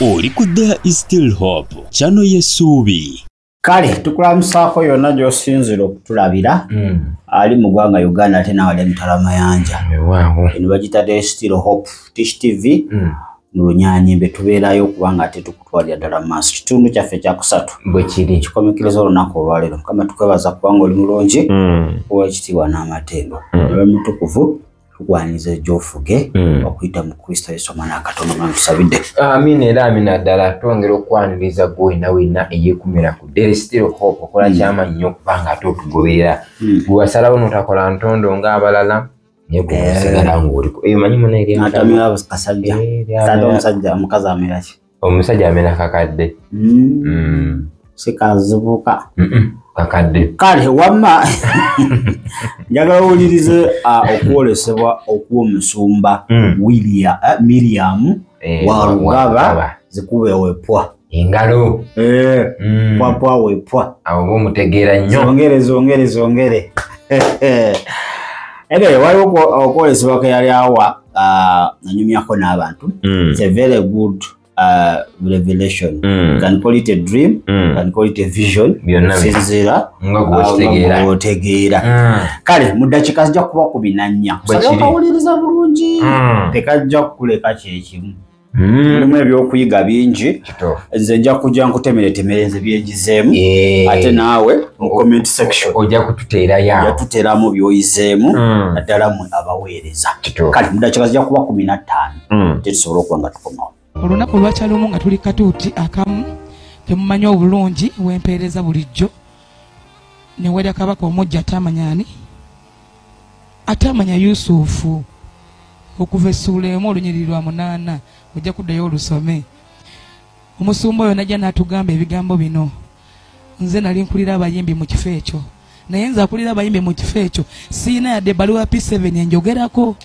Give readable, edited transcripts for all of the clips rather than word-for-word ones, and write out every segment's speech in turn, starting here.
Oli ku There is Still Hope, channel y'essuubi. Kale tukulamusaako yonna gy'osinziira okutulabira. Ali mu ggwanga Uganda ate nawe ali emitala mayanja. Eno bagiyita There is Still Hope Tish TV. Mu Lunyanyimbe tubeerayo kubanga ate tukutwalira ddala mu maaso. Kitundu kyaffe kyakusatu bwe kiri kikomekkereza olunaku olwaleero. Mukama tukwebaza kubanga oli mulungi, kuwa ekitiibwa n'amatendo. Olwe mutukuvu tukwaniriza gy'ofuge okuyita mu Kristo Yesu omwana wa Katonda omwana tusabidde. Amiina era amiina ddala. Twongera okwaniriza gwe wenna wenna eyeekumira ku There is Still Hope. Okola kyamaanyi nnyo okubanga ate otugoberera. Gwe wasalawo n'otakola ntondo ng'abalala, naye gwe osigala ng'oliko. Eyo manyi muna eri Atamira kasajja. Ate omusajja omukazi amera ki? Omusajja amera kakadde. Si kazibuka. Kakadde. Kale wamma njagala owulirize okwolesebwa okw'omusumba Miriam Walugaba zikube wepwa. Engalo. Pwa wepwa. Awo omutegeera nnyo. Zongere zongere zongere. Anyway, waliwo okwolesebwa ke yali awa nanyumyako n'abantu. It's a very good revelation. You can call it a dream, you can call it a vision. Sinzira nga gw'okitegeera. Kale mu ddakiika zijja kuba 14. Kusaba okawuliriza bulungi. Tekajja kukuleka kyekimu. Mulimu ebyokuyiga bingi. Nze nja kujja nkutemeretemere nze byegizeemu. Ate naawe mu comment section ojja kututeerayo. Ojja tuteeramu by'oyizeemu naddala mmwe abaweereza. Kale mu ddakiika zijja kuba 15. Tetusobola okuba nga tukomawo. Olunaku lwakyalumu nga tuli katuuti akamu kemumanyi obulungi wempeereza bulijjo ne werya kabaka omujja atamanya ani atamanya Yusufu okuva essuula 1 olunyiriri lwa 8 ojja kuddayo olusome. Omusumba oyo najja n'atugamba ebigambo bino. Nze nali nkulira abayimbi mu kifo ekyo, naye nze akulira abayimbi mu kifo ekyo siina yadde ebbaluwa P7 enjogerako.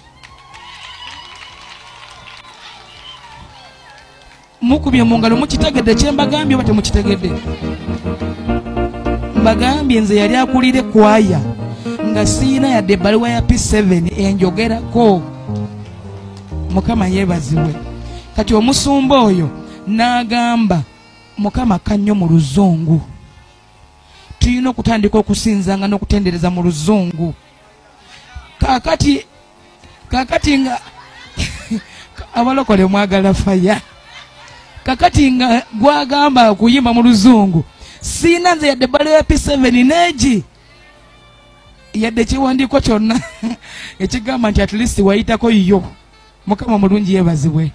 Mukubye mu ngalo mukitegedde kye mbagambye oba temukitegedde? Mbagambye nze yali akulira ekwaya nga siina yadde ebbaluwa ya P7 enjogerako. Mukama yeebazibwe. Kati omusumba oyo n'agamba Mukama kannyo mu Luzungu, tulina okutandika okusinzanga n'okutendereza mu Luzungu. Kakati nga abalokole mwagala faya. Kakati nga gwagamba okuyimba mu Luzungu, siina nze yadde ebbaluwa ya P7 neegi yadde ekiwandiiko kyonna ekigamba nti at least wayitako yo. Mukama mulungi yeebazibwe.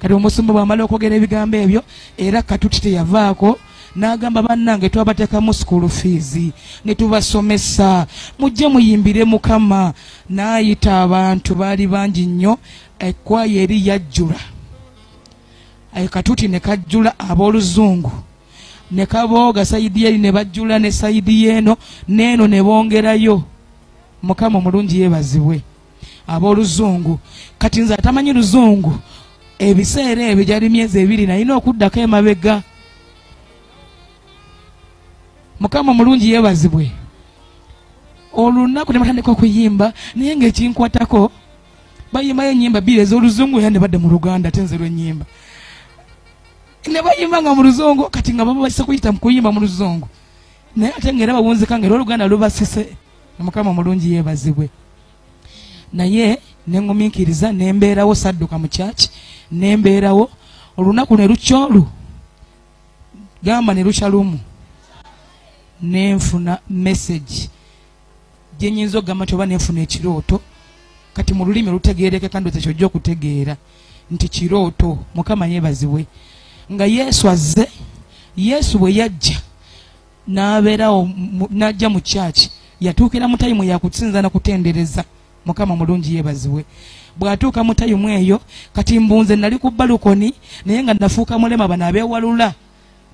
Kati omusumba bw'amala okwogera ebigambo ebyo era katuti teyavaako n'agamba bannange twabateekamu school fees ne tubasomesa, mujje muyimbire Mukama. N'ayita abantu baali bangi nnyo, ekwaya eri yajjula. Katuti ne kajjula ab'Oluzungu ne kabooga sayidi eri ne bajjula ne sayidi eno n'eno ne bongerayo. Mukama omulungi yeebazibwe. Ab'Oluzungu. Kati nze atamanyi Luzungu ebiseera ebyo gyali myezi 2 nalina okuddako emabega. Mukama omulungi yeebazibwe. Olunaku ne batandika okuyimba naye ng'ekinkwatako bayimbayo ennyimba 2 ez'Oluzungu era ne badda mu Luganda ate nze lw'ennyimba. Ne bayimba nga mu Luzungu, kati nga baba bakisa kuyita mu kuyimba mu Luzungu naye ate ng'era bawunzika ng'era Oluganda lubasise. Mukama omulungi yeebazibwe. Naye ne ngumiikiriza ne mbeerawo, sadduka mu kyaki ne mbeerawo. Olunaku ne lukya olu gamba ne lukya lumu ne nfuna message gye nnyinza okugamba nti oba ne nfuna ekirooto. Kati mu lulimi olutegeerekeka ndowooza ky'ojja okutegeera nti kirooto. Mukama yeebazibwe. Nga Yesu azze, Yesu bwe yajja n'abeerawo n'ajja mu kyaki, yatuukira mu tayimu yakusinza na kutendereza. Mukama mulungi yeebazibwe. Bw'atuuka mu tayimu eyo, kati mbunze nali ku balukoni naye nga nafuuka mulema bano abeewalula,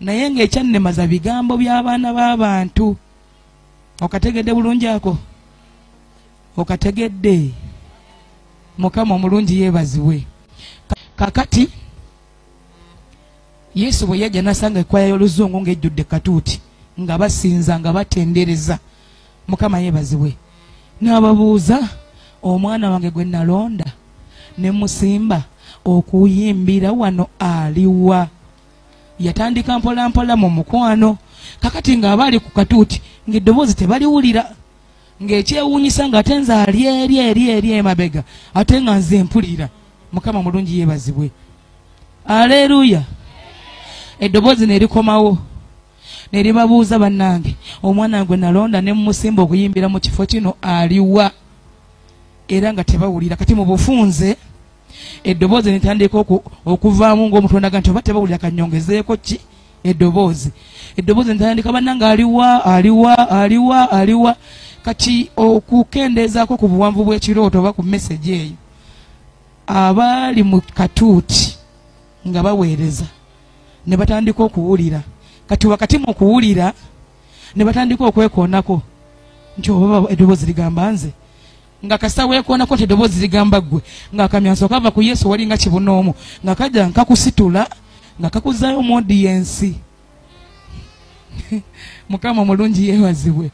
naye ng'ekyannemaza bigambo by'abaana b'abantu. Okategedde bulungi ako? Okategedde? Mukama omulungi yeebazibwe. Kakati Yesu bwe yajja n'asanga ekwaya y'Oluzungu ng'ejjudde katuuti nga basinza nga batendereza. Mukama yeebazibwe. N'ababuuza, omwana wange gwe nalonda ne musimba okuyimbira wano aliwa? Yatandika mpola mpola mu mukwano. Kakati nga abali ku katuuti ng'eddoboozi tebaliwulira, ng'ekyewuunyisa nga ate nze ali eri eri eri emabega, ate nga nze mpulira. Mukama mulungi yeebazibwe. Aleluya. Eddoboozi ne likomawo ne libabuuza, bannange, omwana gwe nalonda ne mmusimba okuyimbira mu kifo kino aliwa? Era nga tebawulira. Kati mu bufunze eddoboozi ne litandika okuvaamu ng'omutondaga nti oba tebawulira kannyongezeeko ki eddoboozi. Eddoboozi ne litandika, bannange aliwa, aliwa, aliwa, aliwa. Kati okukendeezaako ku buwanvu bw'ekirooto oba ku message eyo, abaali mu katuuti nga baweereza ne batandika okuwulira. Kati wakati mu kuwulira ne batandika okwekoonako nti oba eddoboozi ligamba nze, nga kasita weekoonako nti eddoboozi ligamba ggwe, ng'akamyanso kava ku Yesu wali nga kibunoomu, nga kajja nkakusitula nga kakuzaayo mu audience. Mukama mulungi yeebazibwe.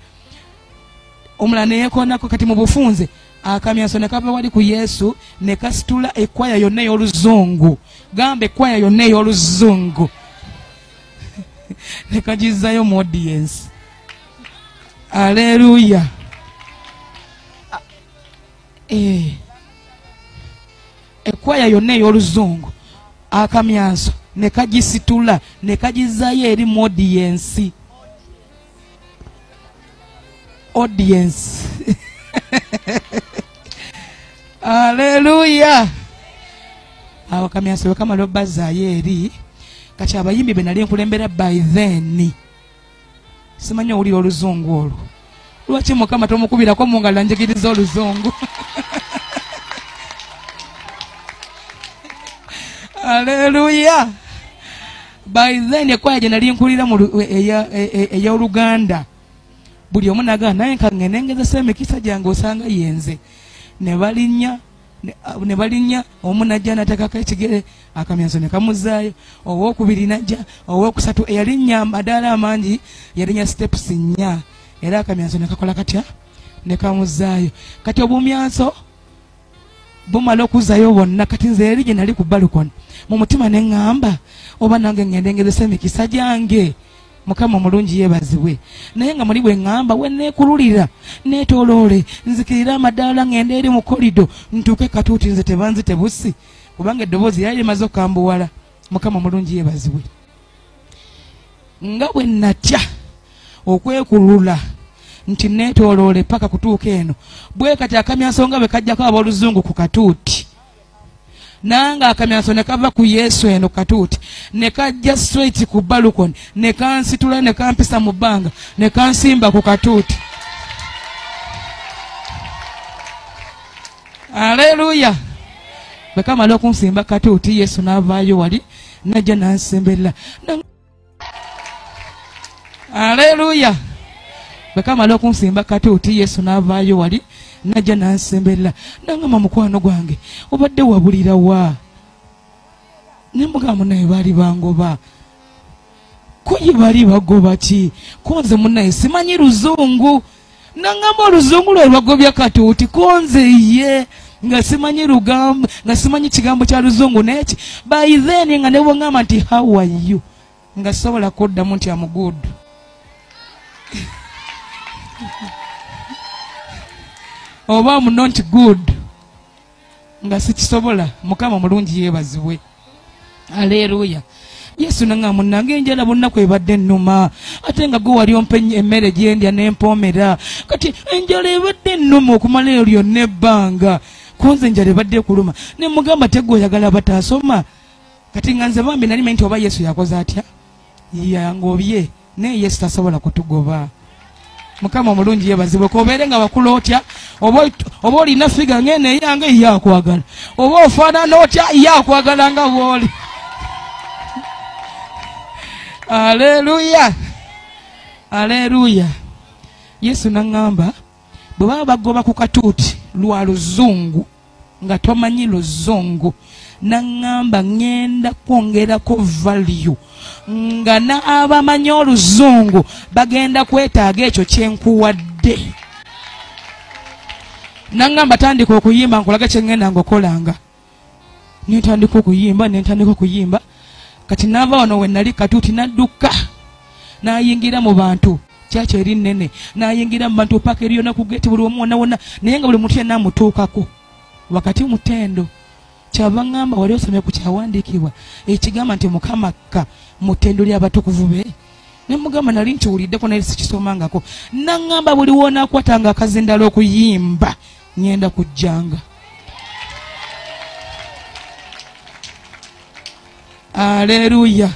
Omulala ne yeekoonako. Kati mu bufunze akamyanso ne kava wali ku Yesu ne kasitula ekkwaya yonna ey'oluzungu, gamba ekkwaya yonna ey'oluzungu, ne kagizaayo mu audience. Aleluya. Ekkwaya yonna ey'oluzungu akamyanso ne kagisitula ne kagizaayo eri mu audience. Audience. Aleluya. Awo akamyanso bwe kamala obbazaayo eri, kati abayimbi be nali nkulembera by then, simanyi owulira oluzungu olwo, lwaki Mukama tomukubirako mu ngalo njigiriza oluzungu? Aleluya. By then ekwaya gye nali nkulira ey'Oluganda, buli omu nagaa naye nkangende ngezesa emikisa gyange osanga yenze. Ne balinnya, ne balinnya, omu najja n'ateekako ekigere, akamyanso ne kamuzaayo, owookubiri najja, owookusatu eyalinnya amadaala amangi yalinnya steps 4, era akamyanso ne kakola katya, ne kamuzaayo. Kati obumyanso bumala okuzaayo bonna. Kati nze eri gye nali ku balcony mu mutima ne ŋŋamba oba nange ŋŋende ngezesa emikisa gyange. Mukama omulungi yeebazibwe. Naye nga muli bwe ŋŋamba we neekululira neetooloole nzikirire amadaala ŋŋende eri mu kolido ntuuke katuuti nze tebanzite busi, kubanga eddoboozi lyali limaze okukambuwala. Mukama omulungi yeebazibwe. Nga bwe natya okwekulula nti neetooloole paka kutuuka eno, bwe kati akamyanso nga bwe kajjako ab'oluzungu ku katuuti, nange akamyanso ne kava ku Yesu eno katuuti ne kajja straight ku balcony ne kansitula ne kampisa mu bbanga ne kansimba ku katuuti. Aleluya. Bwe kamala okunsimba katuuti, Yesu n'avaayo wali najja n'ansemberera. Aleluya. Bwe kamala okunsimba katuuti, Yesu n'avaayo wali najja n'ansemberera, nangamba mukwano gwange obadde wabulira wa? Ne mugamba naye baali bangoba. Ko ye bali bagoba ki? Ko nze munnaye simanyi luzungu. Nangamba oluzungu lwe lwagobya katuuti, ko nze ye nga simanyi lugambo, nga simanyi kigambo kya luzungu n'eki. By then nga ne bw'ŋŋamba nti how are you, nga sobola kuddamu nti am good. Oba am not good, nga sikisobola. Mukama mulungi yeebazibwe. Aleluya. Yesu nanga munnange enjala bonna kwebadde ennuma, ate nga gwe wali ompa emmere gyendya n'empoomera, kati enjala ebadde ennuma okumala eyo lyonna ebbanga, konze enjala ebadde ekuluma. Ne mugamba tegwe oyagala bataasoma. Kati nga nze bambi nali manyi nti oba Yesu yakoze atya, yangobye, naye Yesu tasobola kutugoba. Mukama omulungi yeebazibwe. Kobeere nga wakula otya, oba olina figa ng'eno eyange, ye akwagala, oba ofaanana otya, ye akwagala nga bw'oli. Aleluya. Aleluya. Yesu n'aŋŋamba bwe baba bagoba ku katuuti lwa luzungu nga tomanyi luzungu, n'aŋŋamba ŋŋenda kwongerako value, nga n'abamanyi oluzungu bagenda kwetaaga ekyo kye nkuwadde. N'aŋŋamba tandika okuyimba nkulaga kye ŋŋenda ng'okolanga. Ne ntandika okuyimba, ne ntandika okuyimba. Kati nava wano we nali Katuuti nadduka nayingira mu bantu, kyakyo eri nnene, nayingira mu bantu paka eri yonna ku geti, buli omu wonna wonna, naye nga buli muntu yenna amutuukako wakati mu ttendo. Kyava ŋŋamba wali osomye ku kyawandiikibwa ekigamba nti Mukama akka mu ttendo ly'abatukuvu be? Ne mugamba nali nkiwuliddeko naye sikisomangako. Naŋŋamba buli w'onaakwatanga akazindalo okuyimba ŋŋenda kujjanga. Aleluya.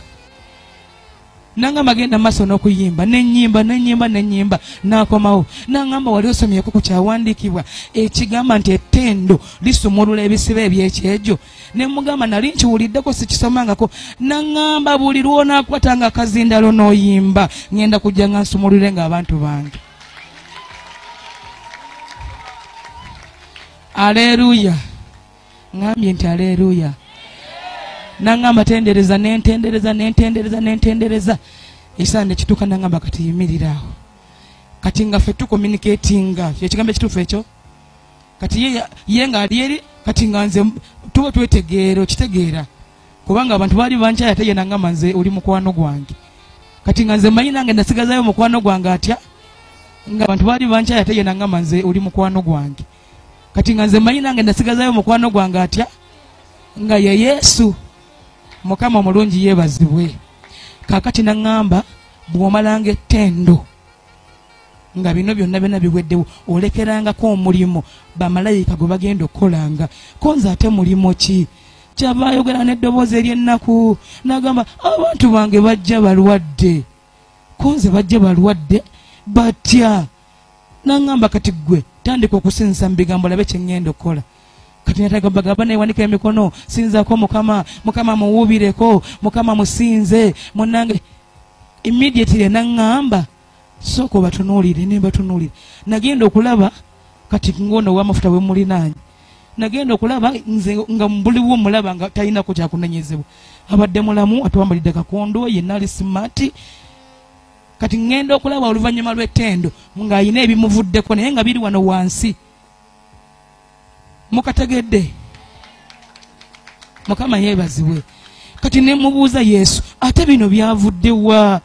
Nangamba genda maaso n'okuyimba, nenyimba nenyimba nenyimba, n'akomawo. Nangamba wali osomyeko ku kyawandiikibwa ekigamba nti ettendo lisumulula ebisiba ebyekyejo? Ne mugamba nali nkiwuliddeko sikisomangako. Nangamba buli lw'onaakwatanga akazindalo n'oyimba ŋŋenda kujja nga nsumulule ng'abantu bange. Aleluya. Ŋŋambye nti aleluya. Nangamba tendereza nentendereza nentendereza nentendereza, ekiseera ne kituuka nangamba kati yimirira awo. Kati nga ffe tucommunicatinga ekigambo ekituufu ekyo, kati ye nga ali eri, kati nga nze tuba twetegeera, okitegeera, kubanga abantu baali bankyaye, ate ye nangamba nze oli mukwano gwange. Kati nga nze mmanyi nange nasigazayo mukwano gwange atya, nga abantu baali bankyaye, ate ye nangamba nze oli mukwano gwange. Kati nga nze mmanyi nange nasigazayo mukwano gwange atya, nga ye Yesu. Mukama omulungi yeebazibwe. Kaakati naŋŋamba bw'omalanga ettendo nga bino byonna byonna biweddewo, olekerangako omulimu bamalayika gwe bagenda okukolanga. Ko nze ate mulimu ki? Kyava ayogera n'eddoboozi ery'ennaku n'agamba abantu bange bajja balwadde. Ko nze bajja balwadde batya? Naŋŋamba kati ggwe tandika okusinza mu bigambo olabe kye ŋŋenda okukola. Kati natagamba newanika emikono, sinzaako Mukama, Mukama muwuubireko, Mukama musinze munnange. Immediately naŋŋamba sooka obatunuulire, ne mbatunuulire. Nagenda okulaba kati ng'ono ow'amafuta bwe mulinaanye, nagenda okulaba nze nga buliwo mulaba nga talinako kyakunenyezebwa, abadde mulamu, atwambalidde kakondo, yenna ali smart. Kati ŋŋenda okulaba oluvannyuma lw'ettendo ng'ayina ebimuvuddeko naye nga biri wano wansi. Mukategedde? Mukama yeebazibwe. Kati ne mubuuza Yesu, ate bino byavudde wa?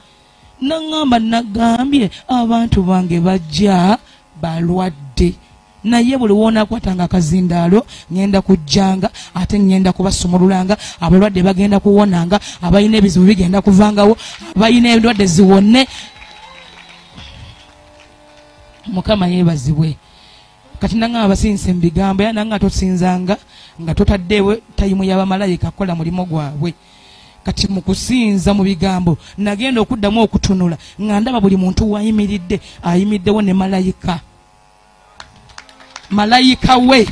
Naŋŋamba nagambye abantu bange bajja balwadde, naye buli w'onaakwatanga akazindaalo ŋŋenda kujjanga, ate ŋŋenda kubasumululanga, abalwadde bagenda kuwonanga, abalina ebizibu bigenda kuvangawo, abalina endwadde ziwone. Mukama yeebazibwe. Kati nangamba basinze mu bigambo, era nanga tosinzanga nga totaddewo tayimu y'abamalayika kukola mulimu gwabwe. Kati mu kusinza mu bigambo nagenda okuddamu okutunula nga ndaba buli muntu wayimiridde ayimiriddewo ne malayika, malayika we.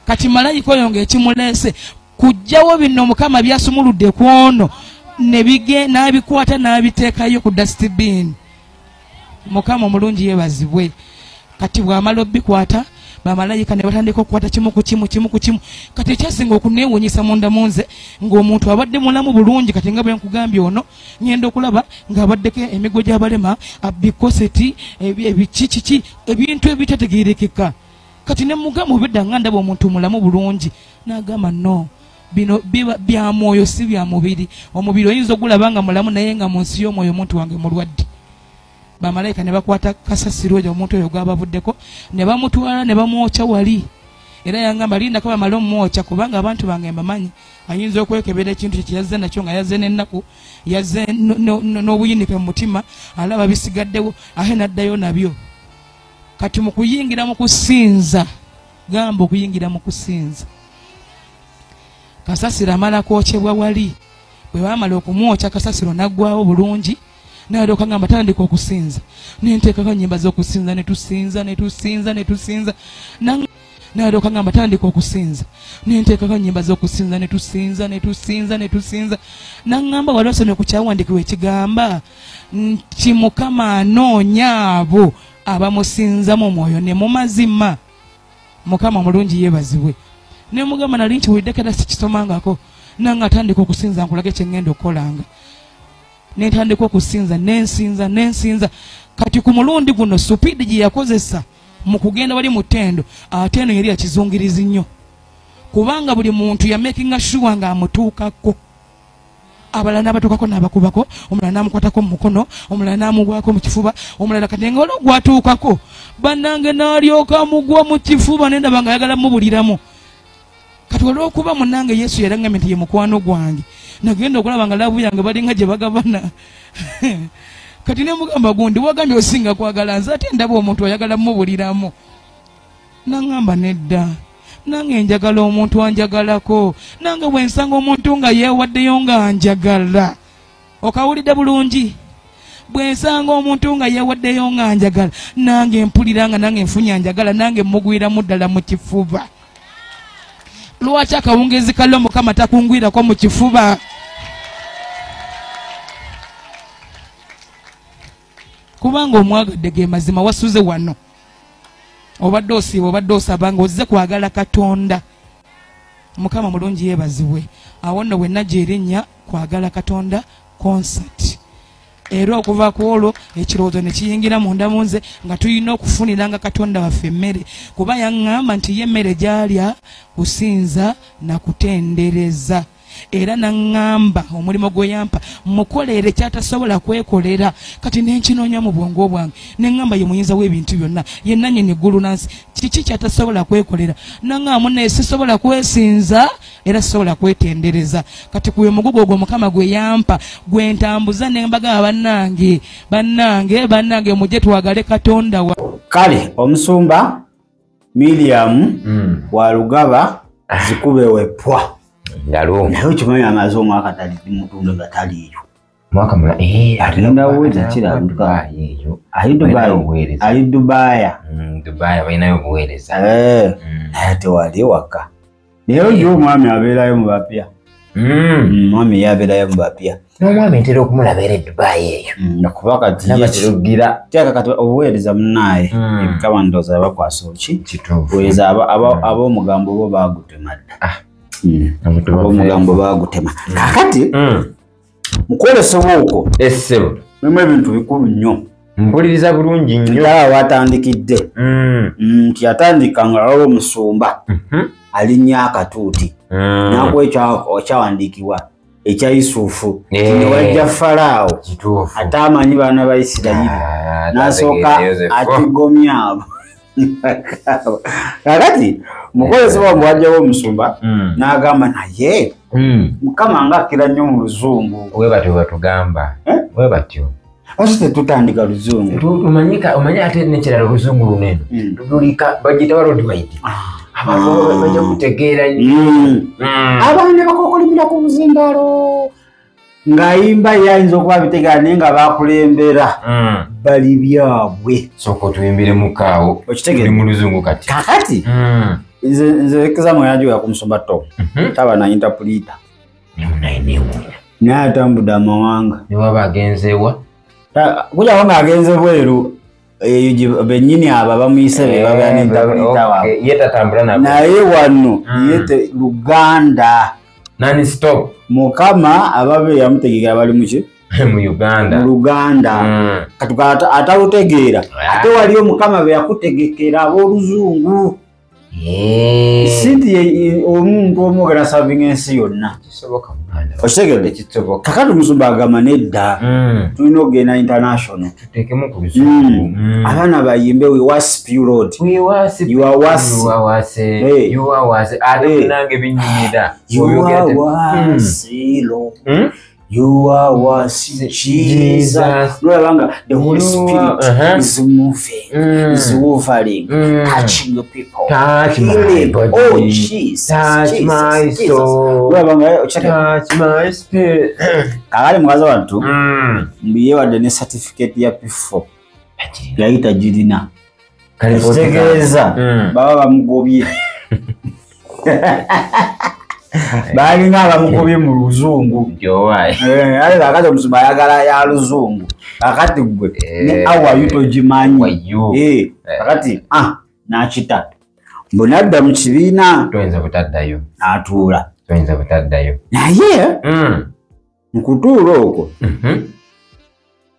Kati malayika oyo ng'ekimuleese kujjawo bino Mukama byasumuludde ku ono n'abikwata n'abiteekayo ku dustbin. Mukama omulungi yeebazibwe. Kati bw'amala obikwata bamalayika ne batandika okukwata kimu ku kimu, kimu ku kimu. Kati ekyasinga okuneewuunyisa munda mu nze ng'omuntu abadde mulamu bulungi, kati nga bwe nkugambye ono ŋŋenda okulaba ng'abaddeko emigo gy'abalema, bikoseti, ebiki kiki, ebintu ebitategeerekeka. Kati ne mugamba obedda nga ndaba omuntu mulamu bulungi, n'agamba no, bino biba bya mwoyo si bya mubiri. Omubiri oyinza ogulaba nga mulamu naye nga mu nsi y'omwoyo omuntu wange mulwadde. Bamalayika ne bakwata kasasiro oyo omuntu oyo gwabavuddeko ne bamutwala ne bamwokya wali. Era yangamba lindako bamale omwokya kubanga abantu bange mbamanyi, ayinza okwekebera ekintu kye yazze nakyo nga yazze n'ennaku, yazze n'obuyinike mu mutima, alaba bisigaddewo ate n'addayo nabyo. Kati mu kuyingira mu kusinza, gamba okuyingira mu kusinza, kasasiro amala kwokyebwa wali. Bwe baamala okumwokya kasasiro n'aggwawo bulungi, nalyoka ngamba tandika okusinza, nenteekako ennyimba z'okusinza, ne tusinza ne tusinza ne tusinza. Nalyoka ngamba tandika okusinza, nenteekako ennyimba z'okusinza, ne tusinza ne tusinza ne tusinza. Naŋŋamba wali osomye ku kyawandiikibwa ekigamba nti Mukama anoonya abo abamusinza mu mwoyo ne mu mazima. Mukama omulungi yeebazibwe. Ne mugamba nali nkiwuliddeko era sikisomangako, nange atandika okusinza nkulage kye ŋŋenda okukolanga. Nentandika okusinza nensinza nensinza. Kati ku mulundi guno supiidi gye yakozesa mu kugenda wali mu ttendo, ate eno yali yakizungirizi nnyo, kubanga buli muntu yamakinga sure ng'amutuukako. Abalala n'abatuukako n'abakubako, omulala n'amukwatako mu mukono, omulala n'amugwako mu kifuba, omulala kati nga olwo gwatuukako bannange n'alyoka amugwa mu kifuba nendaba nga ayagala mubuliramu. Kati olw'okuba munnange Yesu yalangambye nti ye mukwano gwange, nagenda okulaba nga laavu yange balinga gye bagabana. Kati ne mugamba gundi wagambye osinga kwagala nze, ate ndaba omuntu ayagala mubuliramu. Naŋŋamba nedda, nange njagala omuntu anjagalako, nange bwe nsanga omuntu nga yeewaddeyo nga njagala. Okawulidde bulungi? Bwe nsanga omuntu nga yeewaddeyo nga njagala, nange mpulira nga nange nfunya njagala, nange mugwiramu ddala mu kifuba. Lwaki akawungezi kalo Mukama takungwirako mu kifuba? Kubanga omwagadde ge mazima, wasuze wano, obadde osiiba, obadde osaba nga ozze kwagala Katonda. Mukama mulungi yeebazibwe. Awo nno bwe najja erinnya Kwagala Katonda Concert. Era okuva ku olwo ekirowoozo ne kiyingira munda mu nze nga tulina okufuniranga Katonda waffe emmere, kuba yaŋŋamba nti ye emmere gy'alya kusinza na kutendereza. Era naŋŋamba omulimu gwe yampa mukolere ky'atasobola kwekolera. Kati ne nkinoonya mu bwongo bwange ne ŋŋamba ye muyinza w'ebintu byonna, ye nannyini ggulu na nsi, kiki ky'atasobola kwekolera? Naŋŋamba munnaye sisobola kwesinza era sisobola kwetendereza. Kati kuyo mugugu ogwo Mukama gwe yampa gwe ntambuza ne mbagamba bannange, bannange, bannange mujje twagale Katonda wa. Kale omusumba Miriam Walugaba zikube wepwa. Ngalo. Naye okimanyi amaze omwaka tali mutundu nga taliiyo. Mwaka mula agenda wuweza kirabika. Ali Dubai. Ali Dubai. Dubai balinayo obuweereza. Naye tewali waka. Naye oyo omwami abeerayo mu bapya. Omwami ye abeerayo mu bapya. N'omwami ntera okumulaba era e Dubai eyo. Nakuba kati nabakirugira. Teeka kati obuweereza munnaye. Ebikaba ndowooza bakwasa oki? Kituufu. Obuweereza ab'omugambo bo baagutema dda. Ab'omugambo baagutema. Kaakati mukwolesebwa okwo essebo mulimu ebintu bikulu nnyo. Mpuliriza bulungi nnyo. Ddala watandikidde nti yatandika nga waliwo omusumba alinnya akatuuti naku ekyawandiikibwa ekya Yusufu ne wajja Falaawo ate amanyi baana ba Isirayiri n'asooka atigomya abo. Kakati mukwolesebwa mbu wajjawo omusumba n'agamba naye Mukama nga akkira nnyo mu luzungu. We batyo batugamba. We batyo. Lwaki tetutandika luzungu? Omanyi ate n'ekirala oluzungu luno eno lulika bagiyita ba roadwide. Abantu bajja kutegeera nnyo. Abantu ne bakokolimira ku buzindaalo ng'ayimba ye ayinza okuba abitegeera naye nga bakulembera bali byabwe. Sooka otuyimbiremu kaawo. Okitegeera? Tuli mu luzungu kati. Kakati nze exam yange ya kumusomba to taba na interpreter. Naye atambudde amawanga. Ne waba agenze wa? Kujja nga agenze bweru bennyini abo bamuyise be babeera ne interpreter waabwe. Ye tatambula nabo. Naye wano ye Luganda. Nani stop. Mukama ababe yamutegekera bali muki? Mu Uganda. Mu Luganda. Katuka atalutegeera. Ate waliyo Mukama be yakutegekera ab'oluzungu. Sinti omuntu omwogera savinga ensi yonna. Kisoboka muganda. Okitegedde? Kisoboka. Kakati omusumba agamba nedda. Tulina okugenda international. Tuteekemu ku luzungu. Abaana bayimbe we worship you Lord. We worship you are worship. You are worship. You are worship. Ate nange binyumira. You are worship Lord. You are worship Jesus. Nolabanga the Holy Spirit is moving, is hovering, touching the people, touch my body. Oh Jesus, touch Jesus, my Jesus. Soul, Nolabanga touch my spirit. Kakali mukazi wantu mbiye wadde ne certificate ya P4 yayita girina. Kitegeeza baba bamugobye. Balinga abamukobye mu luzungu. Ale kakati omusumba ayagala ya luzungu. Kakati gwe ne awa yuto gimanyi. Kakati n'akita. Mbu n'adda mu kibiina. Toyinza butaddayo. N'atuula. Toyinza butaddayo. Naye mu kutuula okwo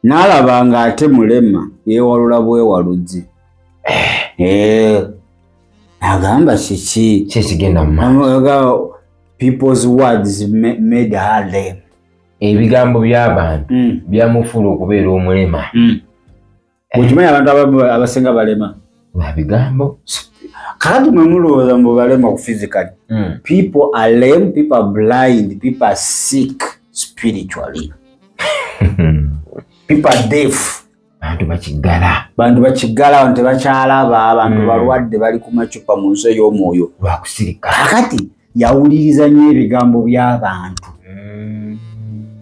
n'alaba ng'ate mulema yeewalula bwewaluzi. Agamba kiki? Ki ekigenda mu maaso? People's words made her lame. Ebigambo by'abantu byamufuula okubeera omulema. Okimanyi abantu abasinga balema lwa bigambo. Kakati mwe mulowooza mbu balema ku physically. People are lame, people are blind, people are sick spiritually, people are deaf. Bantu bakiggala. Bantu bakiggala, abantu tebakyalaba, abantu balwadde, bali ku macupa mu nsi ey'omwoyo. Lwakusirika. Kakati yawuliriza nnyo ebigambo by'abantu.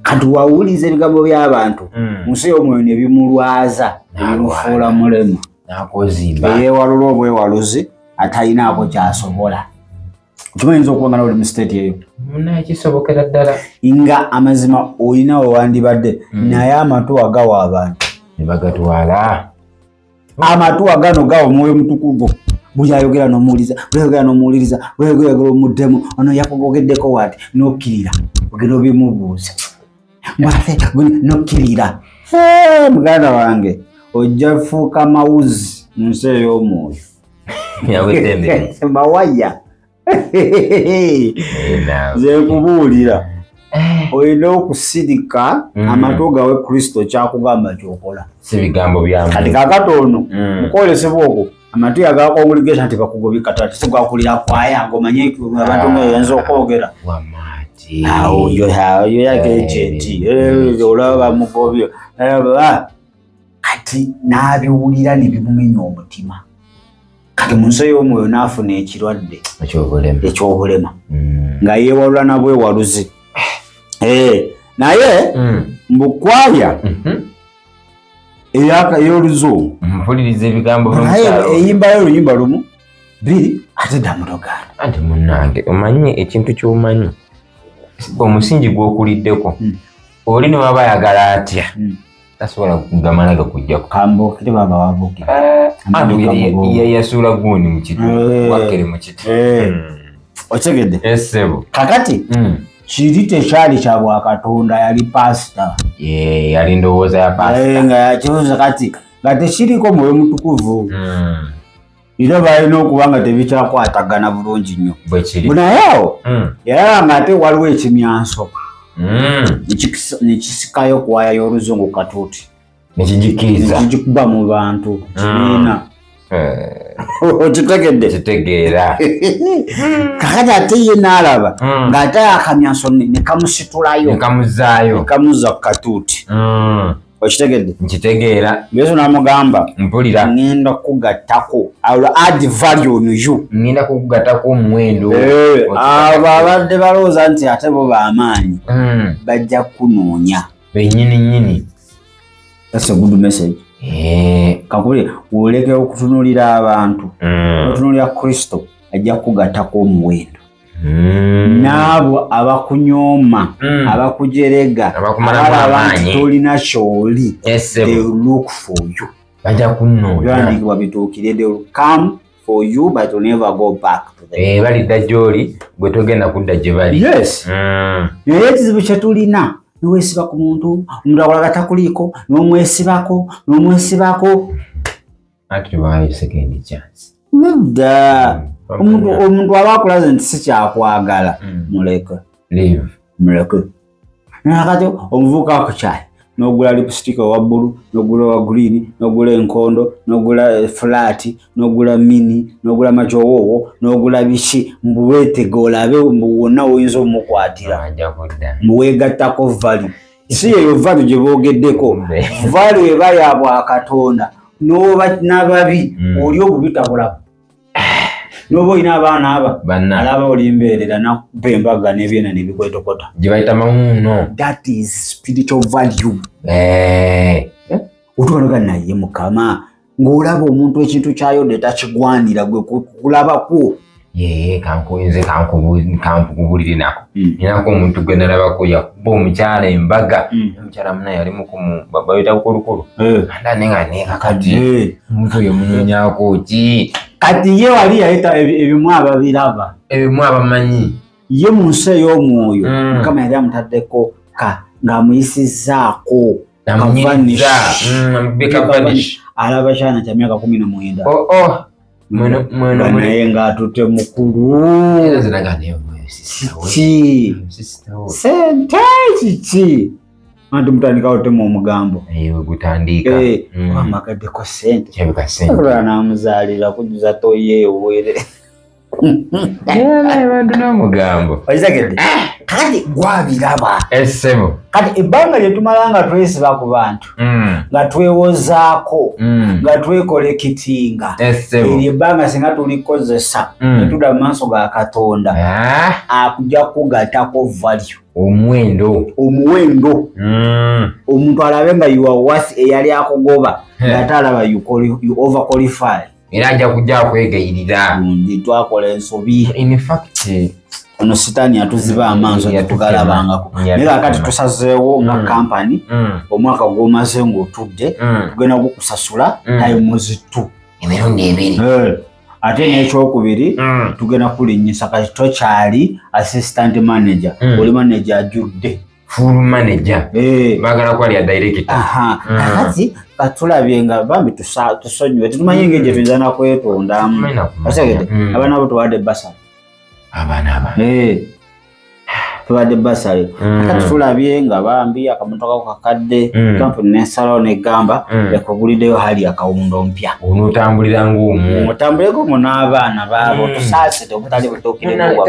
Kati wawuliriza ebigambo by'abantu mu nsi ey'omwoyo ne bimulwaza, ne bimufuula mulema. Nakozimba. Eyeewalula obwewaluzi, atalinaako kyasobola. Okimanyi okuba nga nawe oli mu state eyo? Munakisobokera ddala. Nga amazima olina we wandibadde, naye amatu agawa abantu ne bagatwala. Amatu gano gawa Omwoyo Mutukuvu. Buli ayogera n'omuwuliriza, buli ayogera n'omuwuliriza, buli ayogera omuddemu. Ono yakugogeddeko waati, n'okkirira, ogenda obimubuuza mbwate n'okkirira. Muganda wange, ojja fuuka mawuzi mu nsi ey'omwoyo. Yawedde emirimu. Mawaya. Nze nkubuulira, olina okusirika, amatu gawe Kristo kyakugamba kyokola. Si bigambo bya Kati kakati ono mukwolesebwa okwo, amatu yaga congregation nti bakugobye kati sigwakulira kwaya ng'omanye abantu nga yayinza okwogera. Wamaati. Awo yo yo yagenti olaba bamugobye. Kati n'abiwulira ne bimumenya omutima. Kati mu nsi ey'omwoyo n'afuna ekirwadde ekyobulema. Ekyobulema, nga yeewalula nabwewaluzi. Naye mbukwaya ey'oluzungu Mpuliriza ebigambo naye by'omukyalo. Eyimbayo oluyimba lumu, bbiri, ate dda mu Luganda. Anti munnange, omanyi ekintu ky'omanyi, omusingi gw'okuliddeko, oli ne waba ayagala atya, tasobola kugamala gakujjako. Kambuukire baba wabuukire. Anti yasuula gundi mu kiti, wakkere mu kiti. Otegedde? Essebo. Kakati kiri tekyali kya bwakatonda, yali pasita. Yali ndowooza ya pasita. Nga yakibuuza kati nga tekiriko Mwoyo Mutukuvu, era balina okuba nga tebikyakwatagana bulungi nnyo. Bwe kiri. Naye awo yalaba nga ate waliwo ekimyanso nekisikayo kwaya y'oluzungu katuuti. Nekigikiriza. Nekigikuba mu bantu kibiina. Okitegedde? Kitegeera. Kakati ate ye n'alaba ng'ate akamyanso ne kamusitulayo. Nekamuzaayo. Ne kamuzza ku katuuti. Okitegedde? Nkitegeera. Yesu n'amugamba, Mpulira. "Ŋŋenda kugattako, I will add value on you." Ngenda kukugattako omuwendo. Abo abadde balowooza nti ate bo b'amaanyi, bajja kunoonya. Bennyini nnyini. That's a good message. Kakubire, oleke okutunuulira abantu, otunuulira Kristo, ajja kugattako omuwendo. N'abo abakunyooma, abakujerega, Abakumalamu abalaba nti amaanyi. tolina ky'oli, Essebo. they will look for you. Bajja kunnoonya. Byawandiikibwa bituukire, they will come for you but will never go back to them. Balidda gy'oli, gwe togenda kudda gye bali. Yes. Naye ekizibu kye tulina, niweesiba ku muntu, omuntu akolaga takuliiko, n'omwesibako, n'omwesibako. Anti tebawaayo second chance. Nedda. Omuntu aba akulaze nti si kyakwagala, muleke. Leave. Muleke. Nakati omuvubuka akukyayi, n'ogula lipstick owa bbulu, n'ogula owa green, n'ogula enkondo, n'ogula flat, n'ogula mini, n'ogula makyowoowo, n'ogula biki, mbu weetega olabe mbu wonna woyinza omukwatira. Ajja kudda. Mbu weegattako value. Si eyo value gye boogeddeko. Value eba ya bwakatonda, n'oba n'ababi, oli obubi tabulaba, n'oba olina abaana aba Banna. alaba oli mbeerera, nakuba embaga n'ebyena nebikwetokota. Gye bayita mawuuno. That is spiritual value. Otuka naye Mukama ng'olaba omuntu ekintu kyayodde takigwanira gwe kulabako. Ye nze kankubulire nako. Ninako omuntu gwe nalabako yakuba omukyala embaga. Omukyala munaye yali mukumu bayita bukulukulu. Anda nenga nekakati omuntu oyo munoonyako ki? Kati ye wali yayita ebimu ababiraba. Ebimu abamanyi. Ye mu nsi ey'omwoyo, Mukama yali amutaddeko ka ng'amuyisizzaako Namunyiriza. ka varnish. Amubika varnish. Alaba kyana kya myaka 19. Oh, oh. Mweno mweno Nga naye ng'atutte mukulu. Era zinaga naye Kiki? Sente kiki? Anti mutandikawo tema omugambo. Gutandika. Wamagaddeko sente. Kirabika sente. Olwa n'amuzaalira kujjuza toyi ewere. Abantu n'omugambo. Okitegedde? Kati gwabiraba. Essebo. Kati ebbanga lye tumala nga twesiba ku bantu, nga twewozaako, nga twekolekitinga, eryo ebbanga singa tulikozesa ne tudda mu maaso ga Katonda, akujja kugattako value. Omuwendo. Omuwendo. Omuntu alabe nga you are worth eyali akugoba, ng'ate alaba you over qualify. Era ajja kujja akwegayirira. Twakola ensobi. In fact, ono sitaani atuziba amaaso tetugalabangako. Naye kaakati tusazeewo nga kampani, omwaka gw'omaze ng'otudde, tugenda kukusasula times 2. Emirundi ebiri. Ate n'ekyokubiri, tugenda kulinnyisa kati tokyali assistant manager, oli manager ajjudde. Full manager. Baagala kwalya director. Kakati katulabye nga bambi tusonyiwe, tetumanyi engeri gye tuyinza na kwetondamu. Abaana abo tubawadde basale. Abaana. Tubadde basale. Kakati tulabye nga bambi akamotoka kakadde, kampuni n'esalawo n'egamba ekuguliddeyo hali akawundo mpya. Onootambulira ng'omu. Otambuleko mu n'abaana baabo, tusaasire obutali butuukirivu.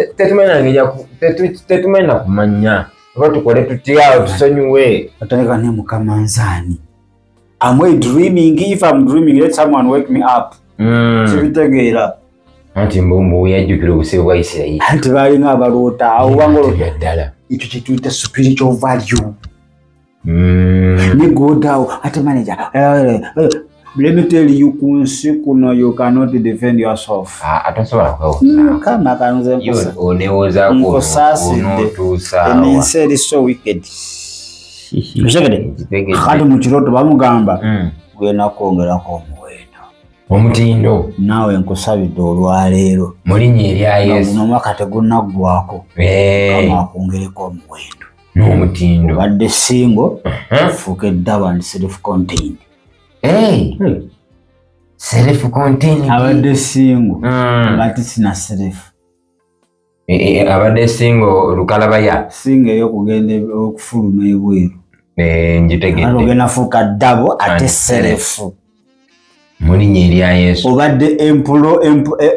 Tetumanyi na kumanya. Oba tukole tutya tusonyiwe. Otandika ne Mukama nzaani. Am I dreaming? If I'm dreaming, let someone wake me up. Sibitegeera. Anti mbumbu yajjukira obusibe bwa Isirayiri. Anti balinga abaloota awo bangolo. Ddala. Ekyo kye tuyita spiritual value. Ne go down ate manager. Let me tell you, ku nsi kuno you cannot defend yourself. Atosobola kwewozaako. Mukama kanze nkusa. Onewozaako Nkusaasidde. Ensi eri so wicked. Okitegedde? Kati mu kirooto bamugamba genda kwongerako omuwendo. Omutindo. Naawe nkusabidde olwaleero. Mu linnya erya Yesu. Guno omwaka tegunnaggwako. Mukama akwongereko omuwendo. N'omutindo. Obadde single, ofuuke double and self contained. Self contained. Abadde single ng'ate sina self. Abadde single lukalabaya. Single ey'okugenda okufuluma ebweru. Ngitegedde. Ogenda fuuka double ate self. Mu linnya erya Yesu. Obadde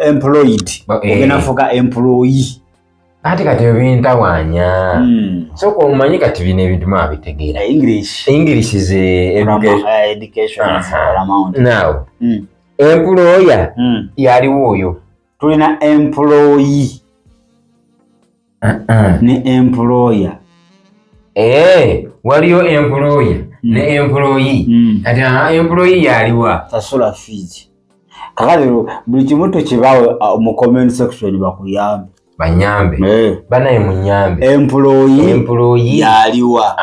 employed. Ogenda fuuka employee. Ate kati ebintawaanya. Sooka omanyi kati bino ebintu mwabitegeera. English. English is education is paramount. Now, employer yaliwo oyo. Tulina employee ne employer. Waliyo employer ne employee. Kati employee yaliwa. Sasula fees. Kakati buli kimu tukibawe mu comment section bakuyambe. Banyambe. Banaye munyambe. Employee yaliwa.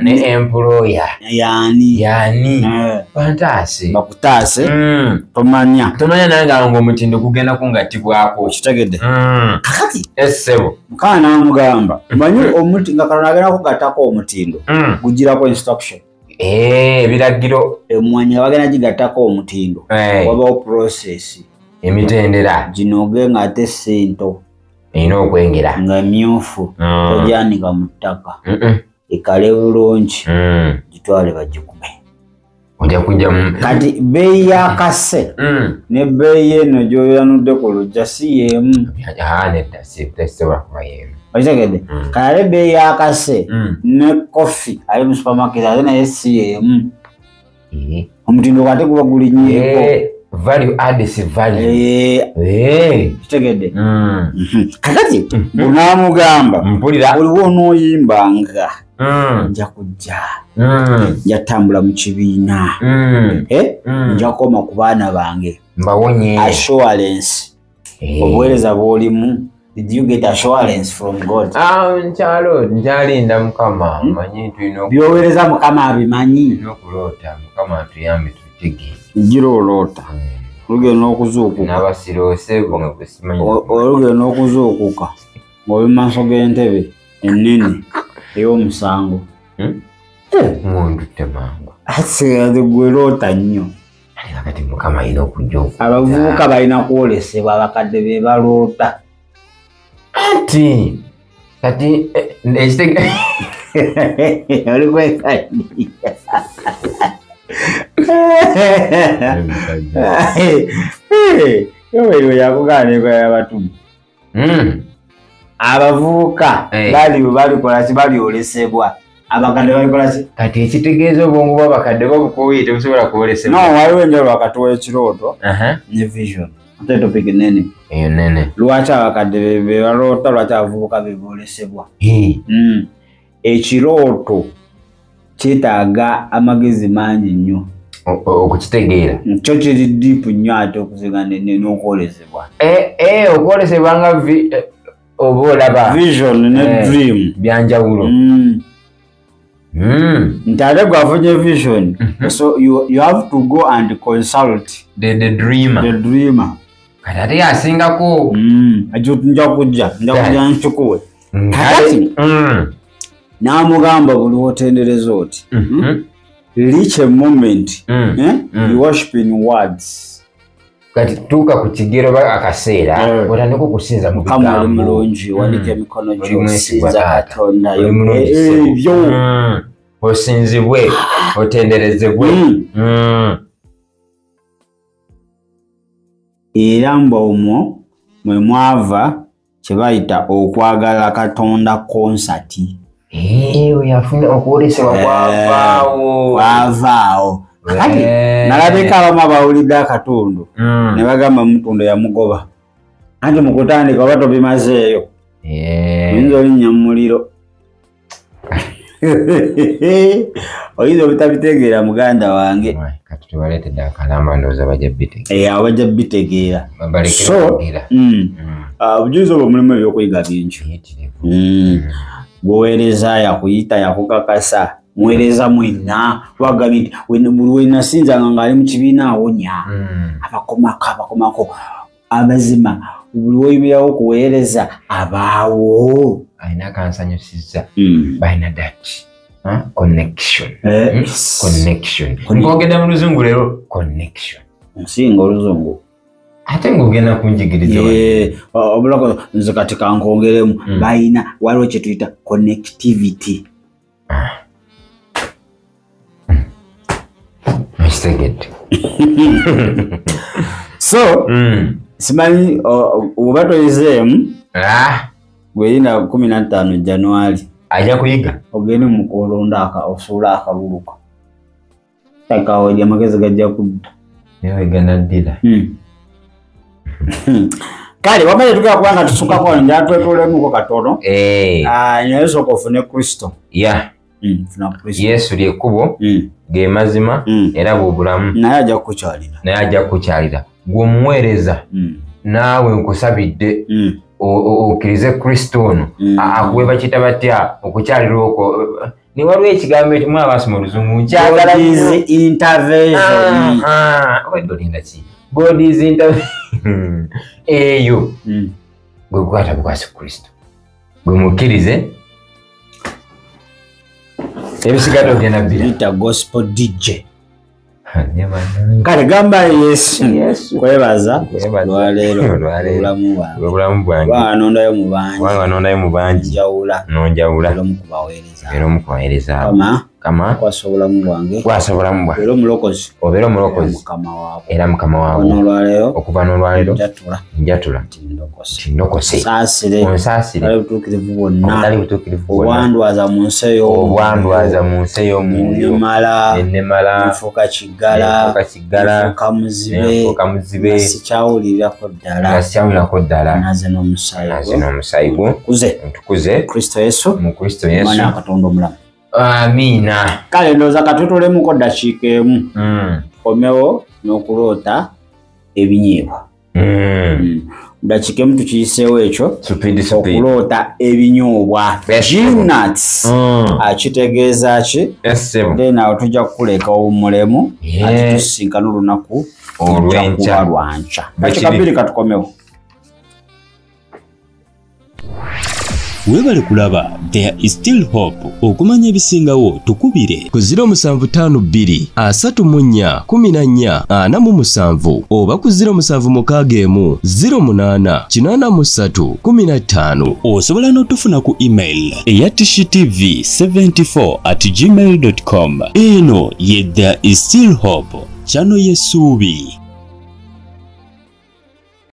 Ne employer. Yani. Bantaase. Bakutaase. Tomanya. Tomanya nange awo ng'omutindo gugenda kungattibwako. Okitegedde. Kakati. Essebo. Mukama n'amugamba. Omanyi omuti nga Katonda agenda kugattako omutindo. Gugirako instruction. Ebiragiro. Emmwanyi nga bagenda gigattako omutindo. Wabawo process. Emitendera. Ginoge ng'ate sento. Erina okwengera. Nga myufu. Togyanika mu ttaka. Ekale bulungi. Gitwale bagikube. Ojja kujjamu. Kati bbeeyi y'akase ne bbeeyi eno gy'oyanudde ku luggya si y'emu. Nedda tesobola kuba y'emu. Okitegedde? Kale ate bbeeyi y'akase ne kofi ali mu supermarket ate naye si y'emu. Omutindo ate guba gulinnyeeko. Value added value. Kitegedde. Kakati bw'onaamugamba mpulira oliwo onooyimbanga nja kujja, nja ttambula mu kibiina, nja kukoma ku baana bange mbawonye. Assurance. Obuweereza bw'olimu, did you get assurance from God? Nkyalo nkyalinda Mukama, manyi tulina byoweereza Mukama abimanyi. Tulina okuloota Mukama atuyambe tubitegeere. Gira oloota. Olugenda okuzuukuka. N'abasiroose bwe simanyi. Olugenda okuzuukuka ng'oli mu maaso g'entebe ennene ey'omusango. Ngondutte mangu. Ate gwe loota nnyo. Kati Mukama alina okujja okuta. Abavubuka balina kwolesebwa, abakadde be baloota. Anti kati abavubuka bali balikola ki balyolesebwa abakadde balikola ki kati ekitegeeza obwongo bw'abakadde babukoye tebusobola kwolesebwa. No, waliwo enjawulo wakati w'ekirooto ne vision. Ate topic nene eyo nene. Lwaki abakadde be baloota, lwaki abavubuka be boolesebwa? Ekirooto kyetaaga amagezi mangi nnyo okukitegeera. Kyo kiri deep nnyo ate okusinga n'okwolesebwa. Okwolesebwa nga oba olaba vision ne dream byanjawulo. Nti ate gwafunye vision, so you have to go and consult the dreamer. The dreamer. Kati ate asingako. Nja kujja nkikuwe. Kakati n'amugamba buli wotendereza oti reach a moment you worship in words. Kati tuuka ku kigero akaseera otandika okusinza mu bigambo. Mukama oli mulungi, wanika emikono gyo osinza Katonda ebyo. Osinzibwe, otenderezebwe. Era mba omwo mwe mwava kye bayita okwagala Katonda konsati. Yafuna okwolesebwa kwavaawo. Kwavaawo. Kati nalabika abamu abawulidde akatundu ne bagamba Mutundo yamugoba. Anti mu kutandika oba tobimazeeyo oyinza olinnya mu muliro. Oyinza obutabitegeera muganda wange. Kati tubaleetedde akalamba ndowooza bajja bitegeera. Bajja bitegeera. So obujulizi obwo mulimu ebyokuyiga bingi. Gweweereza yakuyita yakukakasa. Mwereza mwenna wagambye nti buli we nasinzanga ng'ali mu kibiina awonya. Abakomako amazima buli woyimirirawo okuweereza abaawo. Alina akansanyusizza balina that connection. Connection. Nkwogedde mu luzungu leero connection. Nsinga oluzungu. Ate ng'ogenda kunjigiriza. Obulako nze kati kankwongeremu balina waliwo kye tuyita connectivity. So simanyi oba toyizeemu gwerinda 15 Januari ajja kuyiga ogende mu kulonda osuula akaluluka takawedi amagezi gajja kudda naye gana ddira. Kale wamanye tugenda kubanga tusukako njala twetolemuko katono. Naye sooka ofune Kristo. Yesu lyekkubo ge mazima era bw'obulamu. Naye ajja kukukyalira. Naye ajja kukukyalira. Gwe omuweereza naawe nkusabidde okkirize Kristo ono akuwe bakiyita batya okukyalira okwo. Ne waliwo ekigambo ekimu abaasoma oluzungu nkyagala nnyo. Intervention. Obadde olinda ki? God is intervention. Eyo gwe kukwata bukwasi Kristo. Gwe mukkirize. Ebisigadde ogenda bbira. Yita gospel DJ. Kale gamba Yesu kwebaza olwaleero obulamu bwange. Wanondayo mu bangi. Njawula. Nonjawula. Era omu Era omu kubaweereza. Kama kwasa obulamu bwange. Kwasa obulamu bwange. Era omulokozi. Obeera omulokozi. Mukama waabwe. Era mukama waabwe. Okuva n'olwaleero. Njatula. Njatula. Ndokose. Nsaasire. Onsaasire. Obutali butuukirivu bwonna. Obutali butuukirivu bwonna. Obwandwaza mu nsi ey'omwoyo. Obwandwaza mu nsi ey'omwoyo. Nennemala. Nennemala. Nenfuuka kiggala. Nenfuuka kiggala. Nenfuuka muzibe. Nenfuuka muzibe. Nga sikyawulirako ddala. Nga sikyawulirako ddala. Naze n'omusaayi gwo. Naze n'omusaayi gwo. Ntukuze. Ntukuze. Kristo Yesu. Mu Kristo Yesu. Mwana wa Katonda omulamu. Amiina. Kale ndowooza katutulemuko ddakiika emu. Tukomewo n'okuloota ebinyeebwa. Ddakiika emu tukiyiseewo ekyo. Okuloota ebinyoobwa. G-nuts. Akitegeeza ki? Then awo tujja kukuleka owummulemu. Ate tusisinkane olunaku olw'enkya. Lwankya. Ddakiika bbiri katukomewo. Weebale kulaba There is Still Hope. Okumanya ebisingawo tukubire ku 0752 34 14 47 oba ku 0761 08 83 15. Osobola n'otufuna ku email eya tishtv74@gmail.com. Eno ye There is Still Hope, channel y'essuubi.